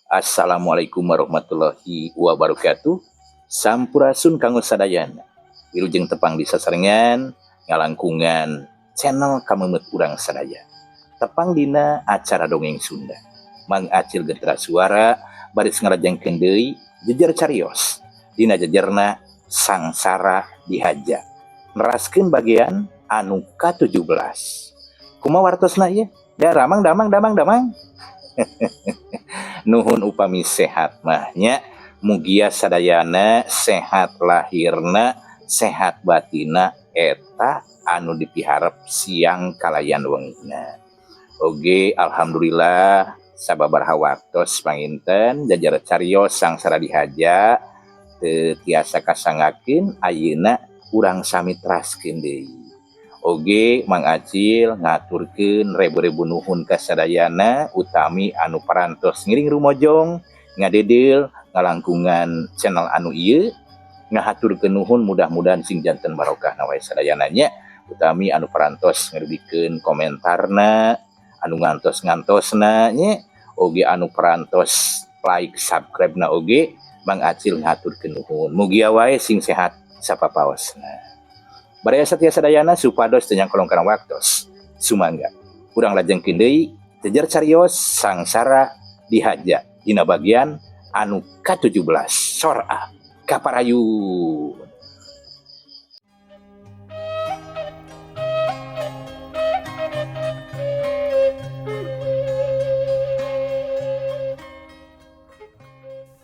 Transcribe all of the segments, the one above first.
Assalamualaikum warahmatullahi wabarakatuh. Sampurasun kanggo sadayana. Wilujeng tepang di sasarengan ngalangkungan channel Kamemet urang sadaya. Tepang dina acara dongeng Sunda. Mang Acil Getra Suara baris ngarajengkeun deui jejer carios. Dina jejerna Sangsara Dihaja. Neraskeun bagian anu ka-17. Kumaha wartosna ieu? Daramang damang damang damang. Nuhun upami sehat mah nya, mugia sadayana sehat lahirna, sehat batina, eta anu dipiharep siang kalayan wengina. Oge alhamdulillah sababaraha waktos panginten jajar carios Sangsara Dihaja teu tiasa kasangakeun, ayeuna urang sami teraskeun deui. Oge Mang Acil ngaturkeun rebu-rebu nuhun ka sadayana, utami anu parantos ngiring rumojong ngadedeul ngalangkungan channel anu ieu, ngahaturkeun nuhun, mudah-mudahan sing janten barokah na wae sadayana nya, utami anu parantos ngadugikeun komentarna, anu ngantos-ngantosna nya, oge anu parantos like subscribe na, oge Mang Acil ngahaturkeun nuhun, mugia wae sing sehat sapapaosna. Baraya satia sadayana, supados teu nyangkolong kana waktos. Sumangga. Urang lajengkeun deui jejer carios Sangsara Dihaja dina bagian anu ka-17. Sora kaparayun.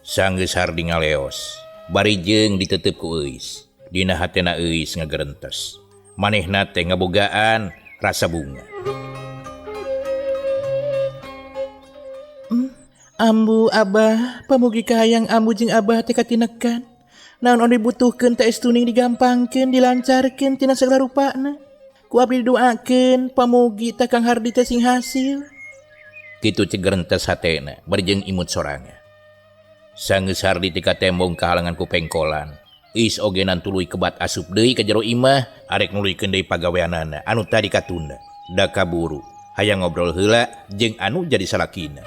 Sanggeus Hardi ngaleos, bari jeung ditetep ku Euis. Dina hatena Euis ngagerentes. Manehna teh ngabogaan rasa bunga. Ambu Abah, pamugi kahayang ambu jeung Abah teh katinekan. Naon anu dibutuhkeun teh estuning digampangkeun, dilancarkeun tina sagala rupana. Ku abdi didoakeun pamugi teh Kang Hardi teh sing hasil. Kitu ceuk gerentes hatena bari jeung imut sorangan. Sanggeus Hardi teh katembong kahalangan ku pengkolan. Is ogenan tuluy kebat asup deui ka jero imah arek nuluykeun deui pagaweanana anu tadi katunda. Da kaburu hayang ngobrol heula jeung anu jadi salakina.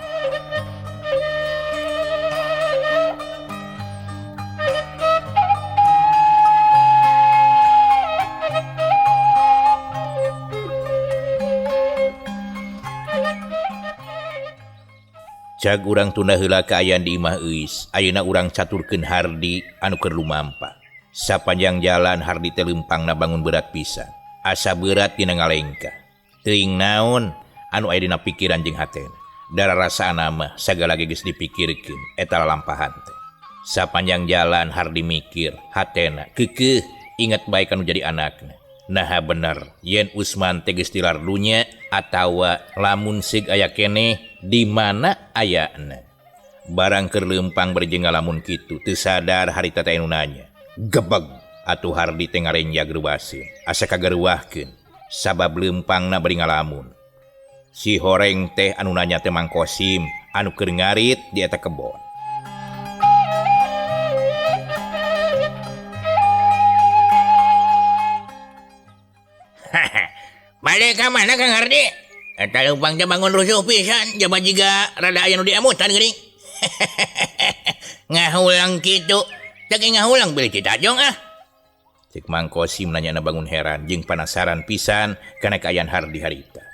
Cag urang tunda heula kaayaan di imah Euis, ayeuna urang caturkeun Hardi anu keur lumampa. Sapanjang jalan Hardi teh leumpangna bangun berat pisan. Asa berat dina ngalengkah. Teuing naon anu aya dina pikiran jeung hatena. Dararasana mah sagala ge geus dipikirkeun eta lalampahan teh. Sapanjang jalan Hardi mikir, hatena keukeuh inget bae kanu jadi anakna. Naha bener yen Usman teh geus tilar dunya atawa lamun sig aya keneh di mana ayana. Barang keur leumpang bari jeung ngalamun kitu teu sadar harita teh anu nanya. Gebeg atuh Hardi teh ngarenjag reuwaseun asa kagaruahkeun sabab leumpangna bari ngalamun. Si horeng teh anu nanya teh Mang Kosim anu keur ngarit di eta kebon. Balik ka mana Kang Hardi? Eta leumpang teh bangun rusuh pisan, jaba jiga rada aya nu diamutan geuning. Ngahulang kitu. Teu ngahulang bilih citajong ah. Cek Mang Kosim nanya na bangun heran jeung panasaran pisan kana kaayaan Hardi harita.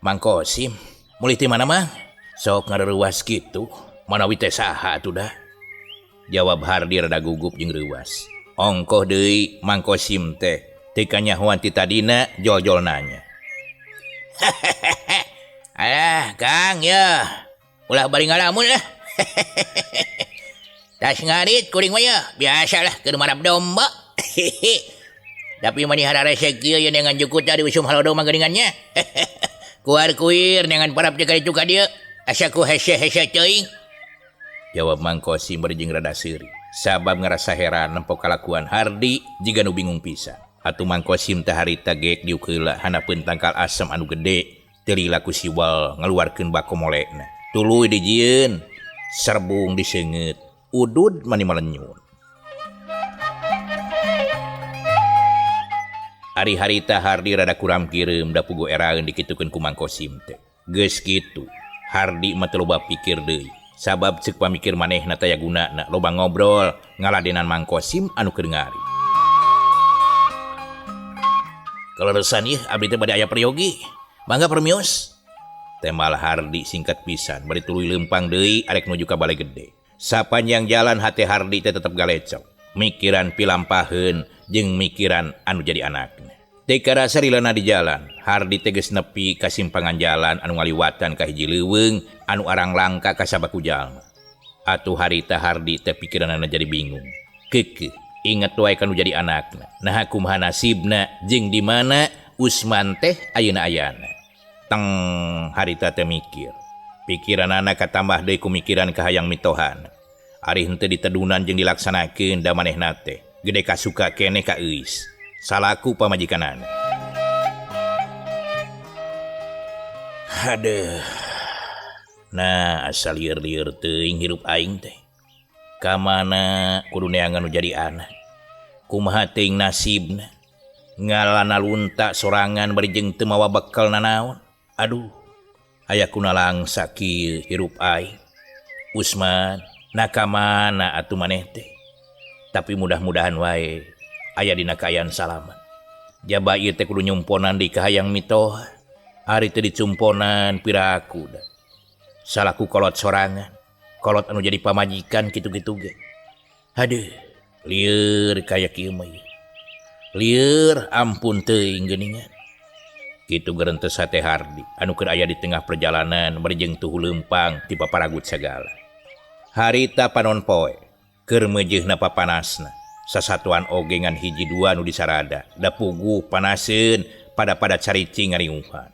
Mang Kosim, mulih ti mana mah? Sok ngareuwas kitu, manawi teh saha atuh dah? Jawab Hardi rada gugup jeung reuwas. Ongkoh deui Mang Kosim teh teu kanyahoan ti tadina jol-jol nanya. Alah, Kang ya. Ulah bari ngalamun lah. Tas ngarit kuring mah ya, biasalah keur marab domba. Tapi mani hararese kieu ye neangan jukuta di usum halodo mah geuningannya. Kuar kuir neangan parab teh ka ditu ka dieu, asa ku hese-hese teuing. Jawab Mang Kosim bari jeung rada seuri. Sabab ngarasa heran nempo kalakuan Hardi jiga nu bingung pisan. Atuh Mang Kosim teh harita geek diuk heula handapeun tangkal asem anu gede, teu lila ku siwal ngaluarkeun bako molekna. Tuluy dijieun, serbung diseungeut, udud mani malenyun. Ari harita Hardi rada kuram kireum da pugu eraeun dikitukeun ku Mang Kosim teh. Geus kitu, Hardi mah teu loba pikir deui. Sabab ceuk pamikir manehna taya gunana loba ngobrol ngaladenan Mang Kosim anu keur ngari. Kaleresan ieu abdi teh bade aya peryogi. Mangga permios. Temal Hardi singkat pisan bari tuluy leumpang deui arek nuju ka Balai Gede. Sapanjang jalan hate Hardi teh tetep galecok. Mikiran pilampaheun jeung mikiran anu jadi anakna. Teu karasa rilana di jalan, Hardi teh geus nepi ka simpangan jalan anu ngaliwatan ka hiji leuweung anu arang langka kasaba ku jalma. Atuh harita Hardi teh pikiranana jadi bingung. Keukeuh inget wae ka nu jadi anakna. Naha kumaha nasibna jeung di mana Usman teh ayeuna ayana. Teng harita teh mikir. Pikiranana katambah deui ku mikiran kahayang mitohana. Ari henteu ditedunan jeung dilaksanakeun da manehna teh gede kasuka keneh ka Euis. Salaku pamajikanana. Aduh. Nah, asa lieur-lieur teuing hirup aing teh. Ka mana kudu neangan nu jadi anak. Kumaha teuing nasibna. Ngalana lunta sorangan bari jeung teu mawa bekel nanaon. Aduh. Aya kuna langsa kieu hirup aing. Usman, nah ka mana atuh maneh teh? Tapi mudah-mudahan wae aya dina kaayaan salamet. Jaba ieu teh kudu nyumponan di kahayang mitoha. Ari teu dicumponan piraku da. Salaku kolot sorangan, kolot anu jadi pamajikan kitu-kitu ge. Haduh, lieur kaya kieu mah ieu. Lieur ampun teuing geuningan. Kitu gerentes hate Hardi anu keur aya di tengah perjalanan bari jeung tuhu leumpang ti paparagut sagala. Harita panon poe keur meujeuhna papanasna. Sasatuan oge ngan hiji dua nu disarada, da puguh panaseun pada-pada caricing ngariuhan.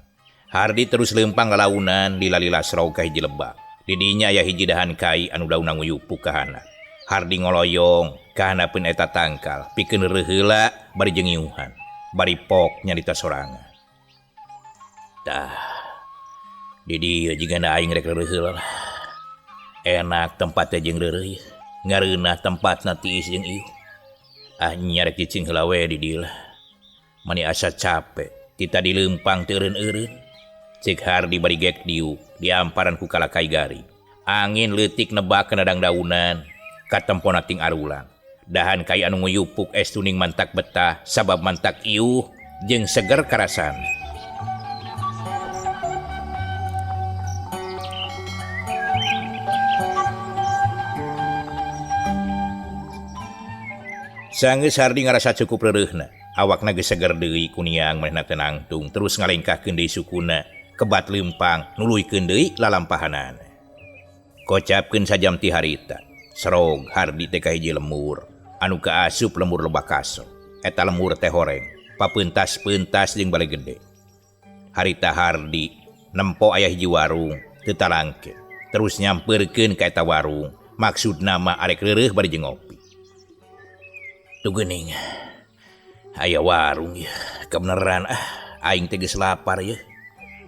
Hardi terus leumpang lalaunan lila-lila serau ka hiji lebak. Di dinya aya hiji dahan kai anu daunna nguyupuk ka handap. Hardi ngoloyong ka handapeun eta tangkal, pikeun reuheula bari jeung ngiuhan, bari pok nyarita sorangan. Tah, di dieu jigana aing rek reuheula lah. Enak tempatnya jeung reureuh, ngareunah tempatna tiis jeung ieu. Ah nya rek cicing heula we di dieu lah. Mani asa capek, ti tadi leumpang teu eureun-eureun. Cek Hardi bari gek diuk diamparan ku kalakai garing. Angin leutik nebak kana dangdaunan, katempona ting arulang. Dahan kai anu nguyupuk es tuning mantak betah sabab mantak iuh jeung seger karasan. Sanggeus Hardi ngarasa cukup reureuhna, awakna geus seger deui kuniang manehna teh nangtung terus ngalengkahkeun deui sukuna, kebat leumpang nuluykeun deui lalampahanana. Kocapkeun sajam ti harita, serog Hardi teh ka hiji lemur, anu kaasup lemur lebah kaso. Eta lemur teh horeng, papeuntas-peuntas jeung bale gede. Harita Hardi nempo aya hiji warung teu talangke, terus nyampeurkeun ka eta warung, maksudna mah arek reureuh bari jeung ngopi. Tuh geuning, aya warung ya, kebeneran ah, aing teh geus lapar ya.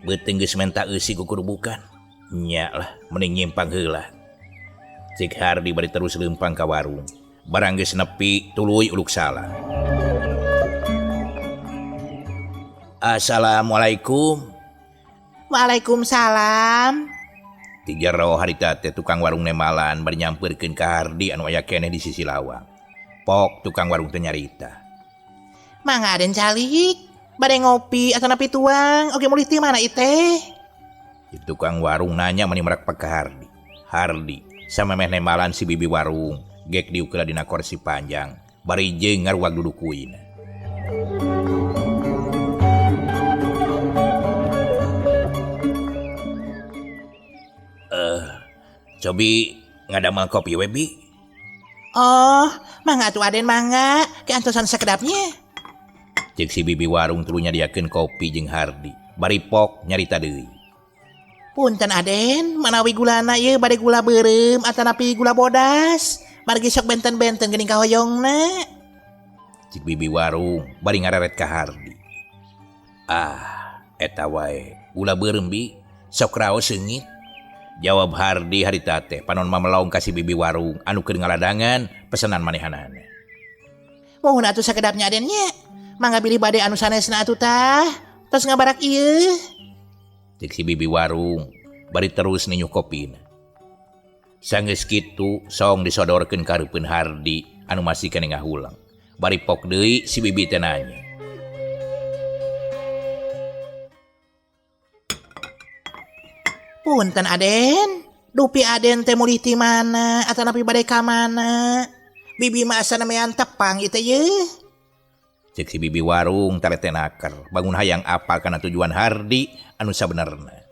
Beuteung geus menta eusi kukurubukan. Nya lah, mending nyimpang heula. Cek Hardi bari terus leumpang ka warung. Barang geus nepi tuluy uluk salah. Assalamualaikum. Waalaikumsalam. Ti jero harita teh tukang warung nemalan bari nyampeurkeun ka Hardi anu aya keneh di sisi lawang. Pok tukang warung teh nyarita. Mangga aden calik, bade ngopi atau napi tuang, oge mulih ti mana ieu teh? Di tukang warung nanya mani merak ka Hardi. Hardi sama meh nemalan si bibi warung, gek diukeula dina kursi panjang, bari jeung ngaruag duduk kuina. Cobi ngadamel kopi we bi. Oh, mangga atuh aden mangga, keantosan sakedapnya. Cek si bibi warung tuluy nyadiakeun kopi jeung Hardi, bari pok nyarita deui. Punten aden, manawi gulana ieu bade gula beureum atanapi gula bodas, margi sok benten-benten geuning kahoyongna. Cik bibi warung bari ngareret ka Hardi. Ah, eta wae, gula beureum bi, sok raos seungit. Jawab Hardi harita teh panon mamelong ka si bibi warung anu keur ngaladangan pesanan manehanana. Mohon atuh sakedapnya aden nya. Mangga bilih bade anu sanesna atuh tah. Tos ngabarak ieu. Cek si bibi warung Bari terus ninyuh kopina. Sanggeus kitu song disodorkeun ka hareupeun Hardi anu masih keneh ngahuleng. Bari pok deui si bibi teh nanya. Punten Aden, dupi Aden teh mulih ti mana atanapi bade ka mana? Bibi mah asana mean tepang ieu teh yeuh. Cek si bibi warung talete naker, bangun hayang apal kana tujuan Hardi anu sabenerna.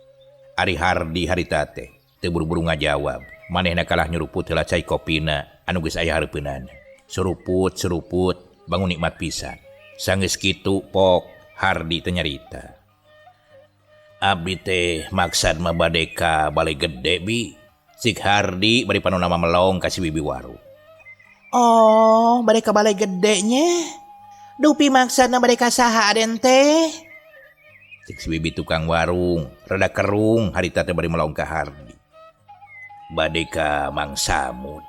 Ari Hardi harita teh teu buru-buru ngajawab. Manehna kalah nyuruput heula cai kopina anu geus aya hareupeunana. Suruput suruput bangun nikmat pisan. Sanggeus kitu pok Hardi teh nyarita. Abdi teh maksad mah bade ka Balai Gede bi. Cik Hardi bari panonna melong ka si bibi warung. Oh, bade ka Balai Gede nya. Dupi maksudna bade ka saha Aden teh? Cek si bibi tukang warung, rada kerung harita teh bari melong ka Hardi. Bade ka Mang Samud.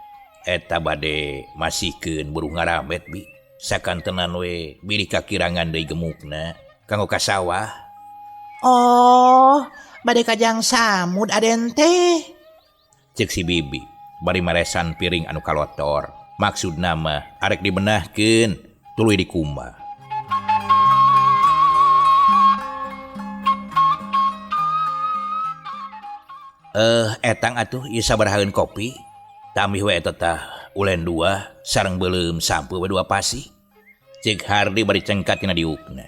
Eta bade masihkeun buruh ngarambet bi. Sakantenan we bilih kakirangan deui gemukna kanggo ka sawah. Oh, bade ka Jang Samud Aden teh. Cek si bibi bari maresan piring anu kalotor. Maksudna mah arek dibenahkeun tuluy dikumbah. Etang atuh ieu sabarahaeun kopi. Tambih we eta tah ulen dua sareng beuleum sampe we dua pasi. Cek Hardi bari cengkat tina diukna.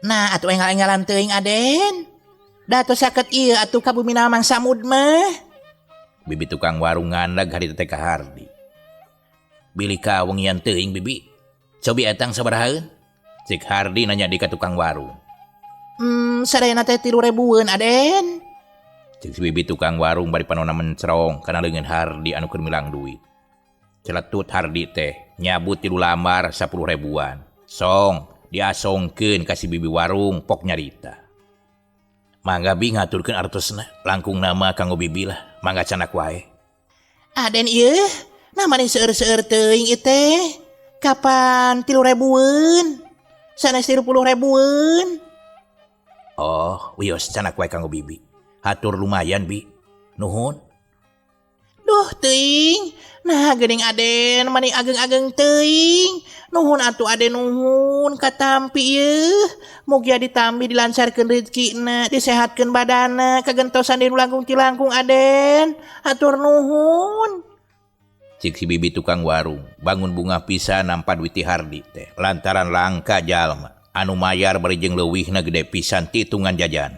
Nah, atuh enggal-enggalan teuing Aden. Da atuh saket ieu atuh ka bumi Mang Samud mah. Bibi tukang warung ngandag harita teh ka Hardi. Bilih ka wengian teuing bibi. Cobi etang sabarahaeun? Cek Hardi nanya di ka tukang warung. Sadayana teh 3.000-an Aden. Cek si bibi tukang warung bari panonna mencrong kana leungeun Hardi anu keur milang duit. Celetut Hardi teh nyabut 3 lambar 10.000-an. Song diasongkeun ka si bibi warung pok nyarita. Mangga bi ngaturkeun artosna, langkung nama kanggo bibi lah, mangga canak wae. Aden ieu, nah mani seueur-seueur teuing ieu teh. Kapan 3.000-an? Sanes 30.000-an. Oh, wios canak wae kanggo bibi. Hatur lumayan bi. Nuhun. Duh teuing. Nah geuning Aden mani ageng-ageng teuing. Nuhun atuh Aden nuhun katampi ieu. Mugia ditambi dilancarkeun rezekina, disehatkeun badana, kagentosan di nu langkung ti langkung Aden. Hatur nuhun. Cik si bibi tukang warung bangun bunga pisan nampa duit ti Hardi teh lantaran langka jalma anu mayar bari jeung leuwihna gede pisan titungan jajan.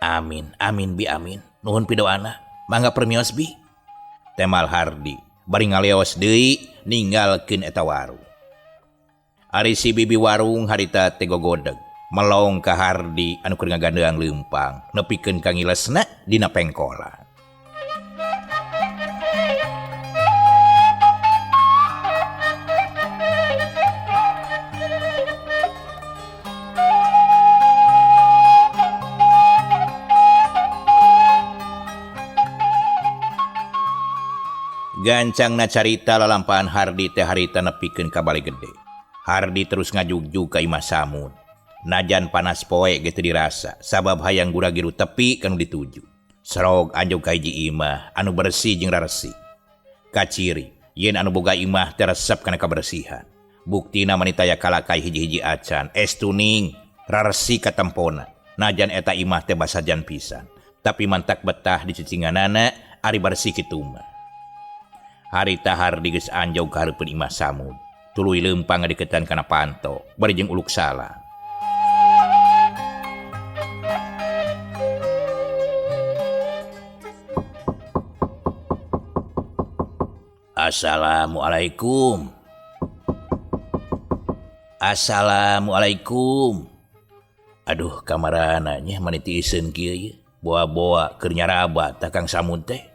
Amin, amin bi amin. Nuhun pidoana, mangga permios bi. Temal Hardi bari ngaleos deui ninggalkeun eta warung. Ari si bibi warung harita teh gogodeg melong ka Hardi anu keur ngagandeang leumpang nepikeun ka ngilesna dina pengkolan. Gancangna carita lalampahan Hardi teh harita nepikeun ka Balai Gede. Hardi terus ngajugjug ka Imah Samud. Najan panas poe ge teu dirasa sabab hayang gura-giru tepi kanu dituju. Serog anjog ka hiji imah anu bersih jeung raresik. Kaciri yen anu boga imah teh resep kana kabersihan. Buktina mani taya kalakai hiji-hiji acan, es tuning, raresik katempona. Najan eta imah teh basajan pisan, tapi mantak betah di cicinganana ari bersih kitu mah. Harita Hardi geus anjog ka hareupeun Imah Samud. Tuluy leumpang ngadeukeutan kana panto, bari jeung uluk salam. Assalamualaikum. Assalamualaikum. Aduh, kamarana nya mani tiiseun kieu ieu. Boa-boa keur nyaraba tah Kang Samud teh.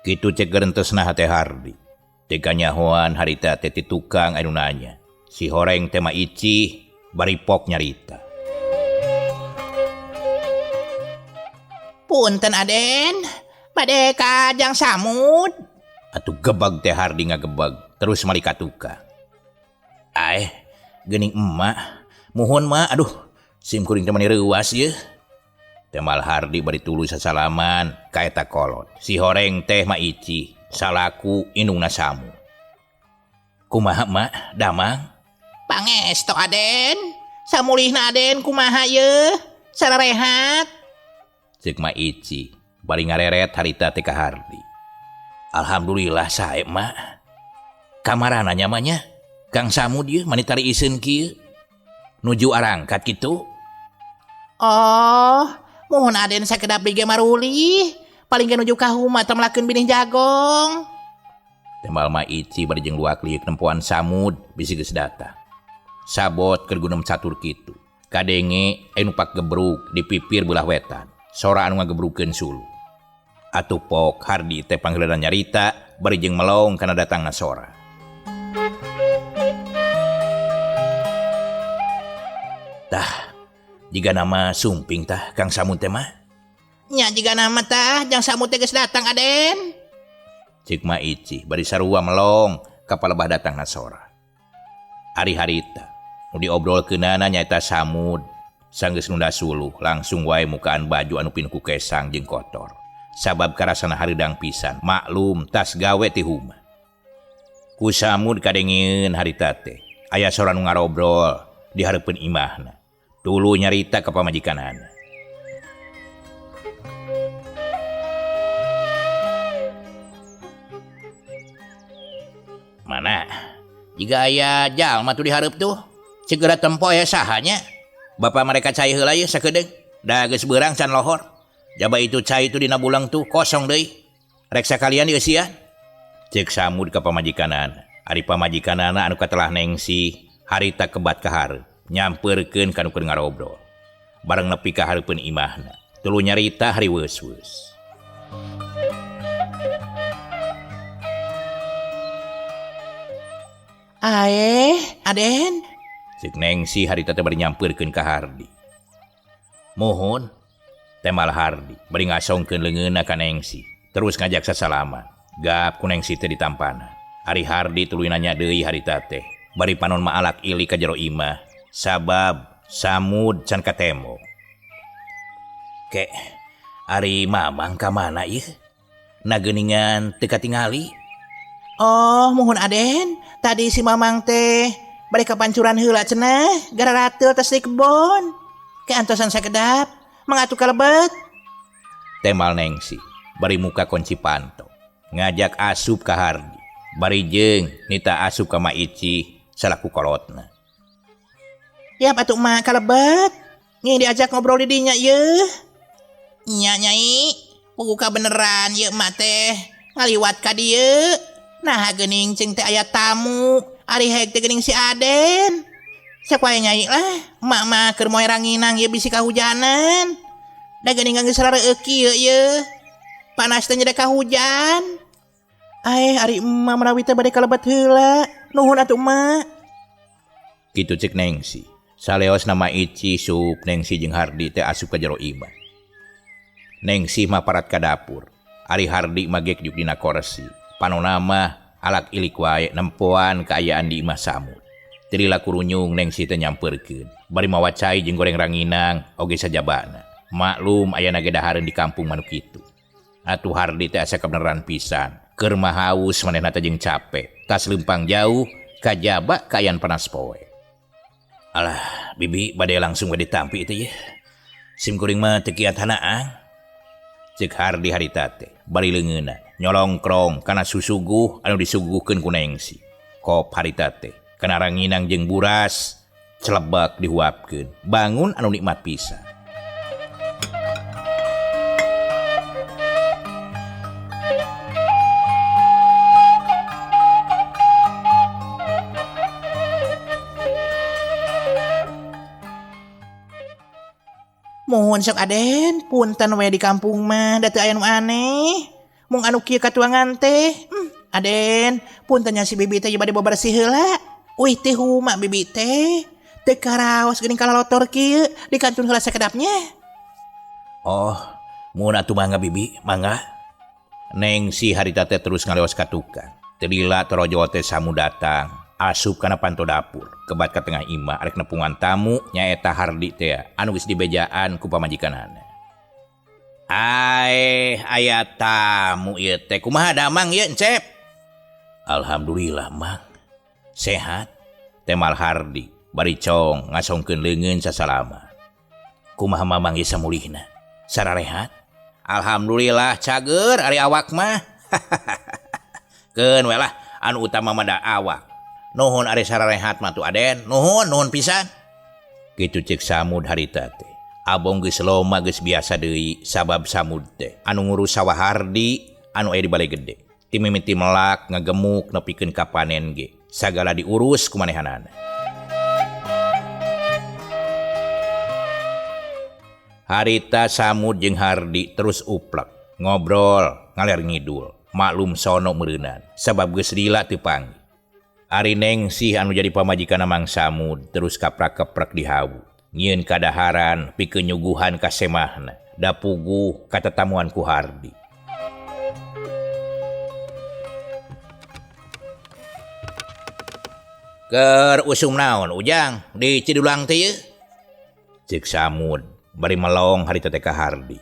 Kitu cek gerentesna hate Hardi. Teu kanyahoan harita teh ti tukang anu nanya. Si horeng teh mah icih bari pok nyarita. Punten Aden, bade ka Jang Samud. Atuh gebeg teh Hardi ngagebeg terus mali ka tukang. Aeh, geuning emak, muhun mah aduh, sim kuring teh mani reuas ieu. Temal Hardi bari tuluy sasalaman ka eta kolot. Si horeng teh Ma Ici salaku indungna Samu. Kumaha mak damang? Pangesto Aden. Samulihna Aden kumaha ye? Sararehat. Ceuk Ma Ici bari ngareret harita teh ka Hardi. Alhamdulillah sae mak. Kamarana nya mah nya? Kang Samud ieu mani tari iseun kieu. Nuju arangkat kitu. Oh, mohon Aden sakedap ge maruli. Paling ge nuju ka huma temlakeun binih jagong. Tembal Ma Ici bari jeung luak liuk nempoan Samud bisi geus datang. Sabot keur gunem catur kitu. Kadenge aya nu pak gebruk di pipir belah wetan. Sora anu ngagebrukeun sulu. Atuh pok Hardi teh panggilan nyarita bari jeung melong kana datangna sora. Tah, jiga nama sumping tah Kang Samud teh mah. Nya jiga nama tah jang Samud teh geus datang Aden. Cik Ma Ici bari sarua melong ka palebah datangna sora. Ari harita nu diobrolkeunana nyaeta Samud sanggeus nunda suluh langsung wae mukaan baju anu pinuh ku kesang jeung kotor. Sabab karasana hareudang pisan maklum tas gawe ti huma. Ku Samud kadengeun harita teh aya sora nu ngarobrol di hareupeun imahna. Tuluy nyarita ka pamajikanana. Mana? Jika aya jalma tuh di hareup tuh, segera tempo aya sahanya. Bapak mereka cai heula ye sakedeung. Da geus beurang can lohor. Jaba itu cai itu dina bulang tuh kosong deui. Rek sakalian dieusian. Ceuk Samud ka pamajikanana. Ari pamajikanana anu katelah Nengsi harita kebat ka hareup. Nyampeurkeun ka nu keur ngarobrol. Bareng nepi ka hareupeun imahna. Tuluy nyarita hari weus-weus. Aeh, Aden. Ceuk Nengsi harita teh bari nyampeurkeun ka Hardi. Muhun, temal Hardi bari ngasongkeun leungeunna ka Nengsi. Terus ngajak sasalaman. Gap ku Nengsi teh ditampana. Ari Hardi tuluy nanya deui harita teh. Bari panon maalak ili ka jero imah. Sabab Samud can katemo. Ke, ari Mamang ka mana ieu? Na geuningan teu katingali. Oh, muhun Aden. Tadi si Mamang teh bade ka pancuran heula cenah, gara rateul tas di kebon. Ke antosan sakedap, mangatu ka lebet. Temal Nengsi bari muka kunci panto. Ngajak asup ka Hardi. Bari jeung nita asup ka Ma Ici salaku kolotna. Ya atuh mak kalebet. Ngi diajak ngobrol di dinya yeuh. Nya nyai, puguh beneran yeuh mak teh ngaliwat ka dieu. Nah geuning cing teh aya tamu, ari heg teh geuning si Aden. Sok wae nyai lah, emak mah keur moe ranginang ieu bisi kahujanan. Da geuning geus rareueuk kieu yeuh. Panas teh nyedek kahujan. Aeh ari emak marawi teh bade kalebet heula. Nuhun atuh emak. Kitu ceuk Nengsi. Saleos nama Ici sup Nengsi jeung Hardi teh asup ka jero imah. Nengsi mah parat ka dapur. Ari Hardi mah gek juk dina korsi. Panona mah alak ilik wae nempoan kaayaan di imah Samud. Teu kurunyung Nengsi teh nyampeurkeun. Bari mawa cai jeung goreng ranginang oge sajabana. Maklum ayana ge dahareun di kampung manu kitu. Atuh Hardi teh asa kabeneran pisan. Keur mah haus manehna teh jeung capek. Tas leumpang jauh kajaba kaayaan panas poe. Alah, bibi bade langsung we ditampi itu ye. Sim kuring mah teu kiat hanaang. Ceuk Hardi harita teh bari leungeunna nyolongkrong kana susuguh anu disuguhkeun ku Nengsi. Kop harita teh kana ranginang jeung buras celebak dihuapkeun. Bangun anu nikmat pisan. Mohon sok Aden, punten we di kampung mah da teu aya nu aneh. Mung anu kieu katuangan teh. Aden, punten nya si bibi teh bade bebersih heula. Uih teh huma bibi teh. Teu karaos geuning kalalotor kieu dikantun heula sakedapnya. Oh, mun atuh mangga bibi, mangga. Nengsi harita teh terus ngaleos ka tukang. Teu lila torojo teh Samu datang. Asup kana panto dapur, kebat ka tengah imah arek nepungan tamu nyaeta Hardi teh anu geus dibejaan ku pamajikanana. Aeh aya tamu ieu teh kumaha damang ieu Encep? Alhamdulillah Mang. Sehat. Temal Hardi bari cong ngasongkeun leungeun sasalama. Kumaha Mamang ieu samulihna? Sararehat? Alhamdulillah cager ari awak mah. Keun we lah anu utama mah da awak. Nuhun ari sararehat mah tuh Aden. Nuhun nuhun pisan. Kitu ceuk Samud harita teh. Abong geus loma geus biasa deui sabab Samud teh anu ngurus sawah Hardi anu aya di Balai Gede. Ti mimiti melak ngagemuk nepikeun ka panen ge sagala diurus ku manehanana. Harita Samud jeung Hardi terus uplek ngobrol ngaler ngidul maklum sono meureunan sabab geus lila teu panggih. Ari Nengsih anu jadi pamajikan Mang Samud terus kaprak-keprek di hawu. Nyieun kadaharan pikeun nyuguhan ka semahna da puguh katetamuan ku Hardi. Keur usum naon Ujang di Cidulang teh ieu? Ceuk Samud bari melong harita teh ka Hardi.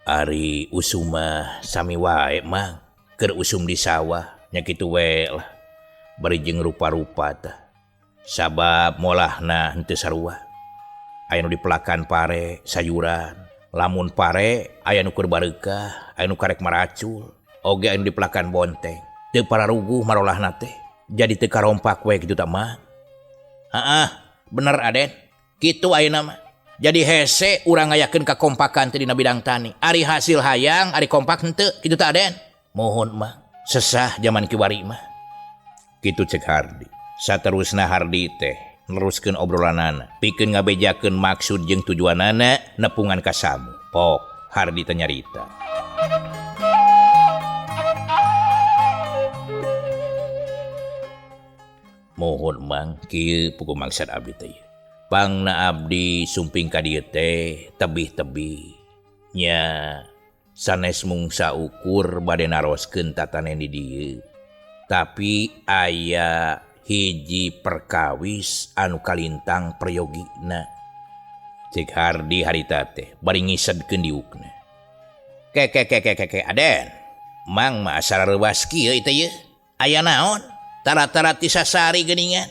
Ari usum mah sami wae Mang, keur usum di sawah nya kitu we lah. Bari jeung rupa-rupa tah. Sabab molahna henteu sarua. Aya nu dipelakan pare, sayuran. Lamun pare aya nu keur bareukah, aya nu karek maracul, oge aya nu dipelakan bonteng. Teu pararuguh marolahna teh. Jadi teu karompak we kitu tah mah. Heeh, bener Aden. Kitu ayeuna mah. Jadi hese urang ngayakeun kakompakan teh dina bidang tani. Ari hasil hayang, ari kompak henteu kitu tah Aden. Mohon mah, sesah jaman kiwari mah. Kitu cek Hardi. Saterusna Hardi teh neruskeun obrolanana, pikeun ngabejakeun maksud jeung tujuanana nepungan ka Samud. Pok Hardi teh nyarita. Mohon Mang, kieu puguh maksad abdi teh. Pangna abdi sumping ka dieu teh tebih-tebih. Nya sanes mung saukur bade naroskeun tatanen di dieu. Tapi aya hiji perkawis anu kalintang prayogina. Cek Hardi harita teh bari ngisedkeun diukna. Ke ke ke ke ke ke Aden. Mang mah asa reuwas kieu ieu teh ieu. Aya naon? Tara-tara ti sasari geuningan.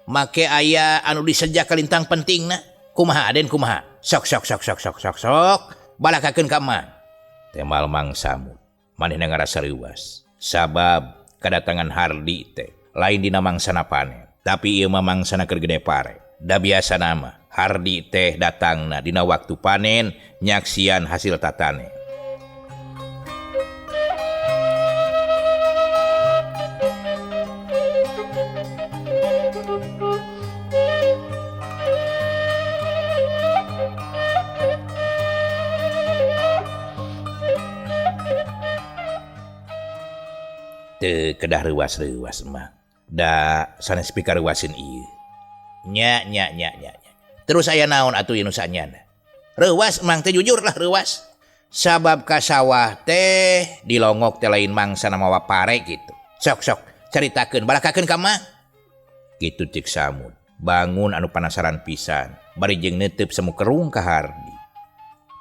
Make aya anu disejak kalintang pentingna. Kumaha Aden kumaha? Sok sok sok sok sok sok sok. Balakakeun ka Mang. Temal Mang Samud. Manehna ngarasa reuwas. Sabab kadatangan Hardi teh lain dina mangsana panen, tapi ieu mah mangsana keur gede pare. Da biasana mah Hardi teh datangna dina waktu panen nyaksian hasil tatane. Teu kedah reuwas-reuwas mah. Da sanes pikaruaseun ieu. Nya nya nya nya. Terus aya naon atuh ieu nu sanyana? Reuwas Mang teh jujur lah reuwas. Sabab ka sawah teh dilongok teh lain mangsana mawa pare kitu. Sok sok caritakeun balakakeun ka Mang. Kitu cek Samud. Bangun anu panasaran pisan bari jeung neuteup semu kerung ka Hardi.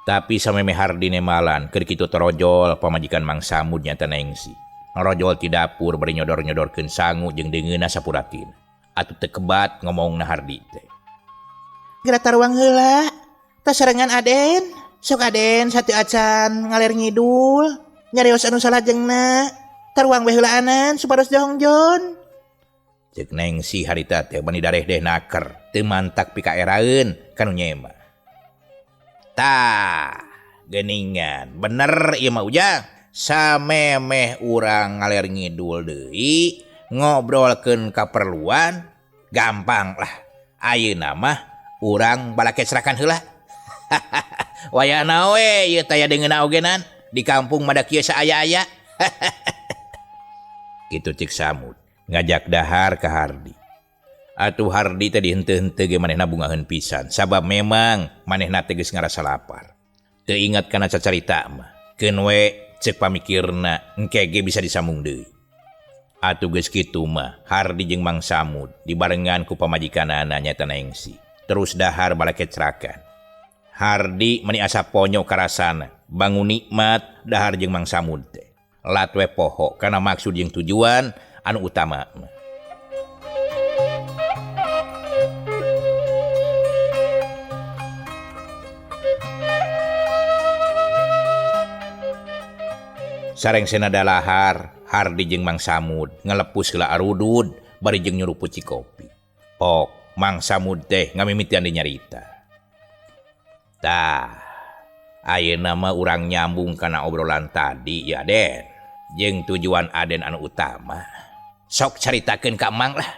Tapi samemeh Hardi nemalan keur kitu torojol pamajikan Mang Samud nyata Nengsi. Ngarojol ti dapur bari nyodor-nyodorkeun sangu jeung deungeunna sapuratina. Atuh teu kebat ngomongna Hardi teh. Geura taruang heula. Tas sarengan Aden. Sok Aden satu acan ngaler ngidul. Nyarios anu salajengna. Taruang we heulaanan supados jongjon. Ceuk Nengsi harita teh bani dareh-deh naker. Teu mantak pikaeraeun kanu nyema. Tah, geuningan. Bener ieu mah Ujang. Samemeh urang ngaler ngidul deui ngobrolkeun kaperluan gampang lah. Ayeuna mah urang balakecrakan heula. Wayahna we ieu teh deungeunna ogenan di kampung mah da kieu saaya-aya. Kitu cek Samud ngajak dahar ka Hardi. Atuh Hardi teh dihenteu-henteu ge manehna bungaheun pisan sabab memang manehna teh geus ngarasa lapar. Teu ingat kana cacarita mah. Keun we cek pamikirna engke ge bisa disambung deui. Atuh geus kitu mah Hardi jeung Mang Samud dibarengan ku pamajikanana nyaeta Nengsi. Terus dahar balakecrakan. Hardi meni asa ponyo karasana Bangun nikmat dahar jeung Mang Samud teh. Lat we poho kana maksud jeung tujuan anu utama mah. Sareng senada lahar, Hardi jeung Mang Samud ngalepus heula arudud bari jeung nyuruput cikopi. Pok, Mang Samud teh ngamimitian dinyarita. Tah, ayeuna mah urang nyambung kana obrolan tadi ya Den. Jeung tujuan Aden anu utama. Sok caritakeun ka Mang lah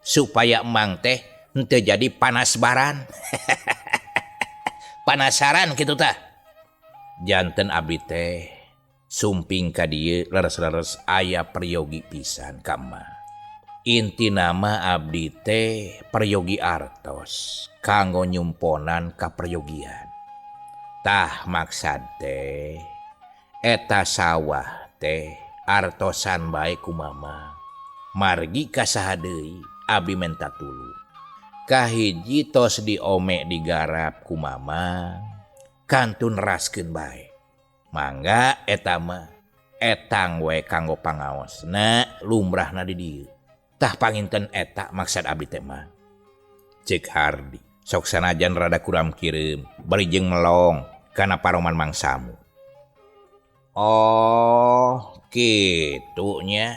supaya Mang teh henteu jadi panas baran. Panasaran kitu tah. Janten abdi teh sumping ka dieu leres-leres aya peryogi pisan ka Mang. Inti nama abdi teh peryogi artos kanggo nyumponan ka peryogian. Tah maksad teh eta sawah teh artosan bae ku Mama. Margi ka saha deui abdi menta tulung. Kahiji tos diome digarap ku Mama kantun raskeun bae. Mangga eta mah etang we kanggo pangaosna lumrahna di dieu. Tah panginten eta maksad abdi teh mah. Cek Hardi sok sanajan rada kuram kireum bari jeung melong kana paroman Mang Samud. Oh, kitu nya.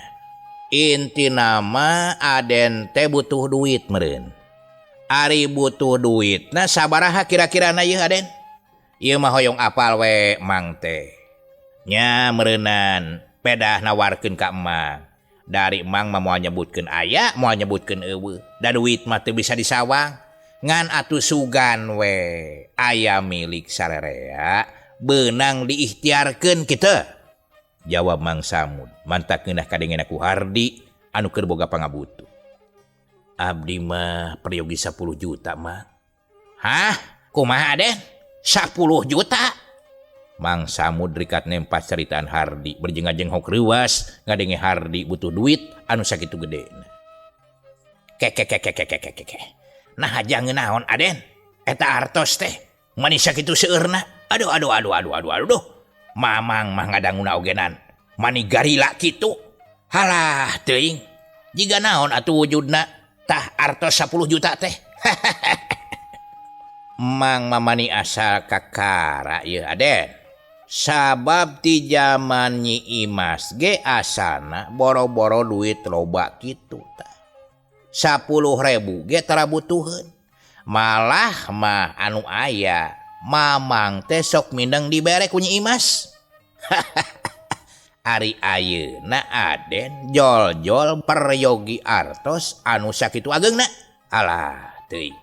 Inti nama Aden teh butuh duit meureun. Ari butuh duitna sabaraha kira-kirana ieu Aden? Ieu mah hoyong apal we Mang teh. Nya meureunnan pedah nawarkeun ka Emang. Dari Mang mah moal nyebutkeun aya, moal nyebutkeun eueuh. Da duit mah teu bisa disawang. Ngan atuh sugan we aya milik sarerea beunang diikhtiarkeun kitu. Jawab Mang Samud, mantak ngeunah kadengena ku Hardi anu keur boga pangabutuh. Abdi mah peryogi 10 juta mah. Hah? Kumaha Aden? 10 juta? Mang Samud rikat nempas caritaan Hardi berjeng-jeng hok reuas ngadenge Hardi butuh duit anu sakitu gedena. Kekekekekekekeke. Nah aja ngeunaon Aden? Eta artos teh mani sakitu seueurna. Aduh aduh aduh aduh aduh aduh. Mamang mah ngadanguna ogenan. Mani garila kitu. Halah teuing. Jiga naon atuh wujudna tah artos 10 juta teh. Mang mamani asal kakara ieu Aden. Sabab ti jaman Nyi Imas ge asana boro-boro duit loba kitu tah. 10.000 ge tara butuheun. Malah mah anu aya Mamang teh sok mindeng dibere ku Nyi Imas. Ari ayeuna Aden jol-jol peryogi artos anu sakitu ageungna. Alah teuing.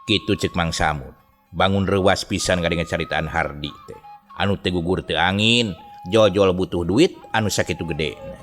Kitu ceuk Mang Samud. Bangun reuas pisan ngadenge caritaan Hardi teh. Anu teu gugur teu angin, jol-jol butuh duit anu sakitu gedena.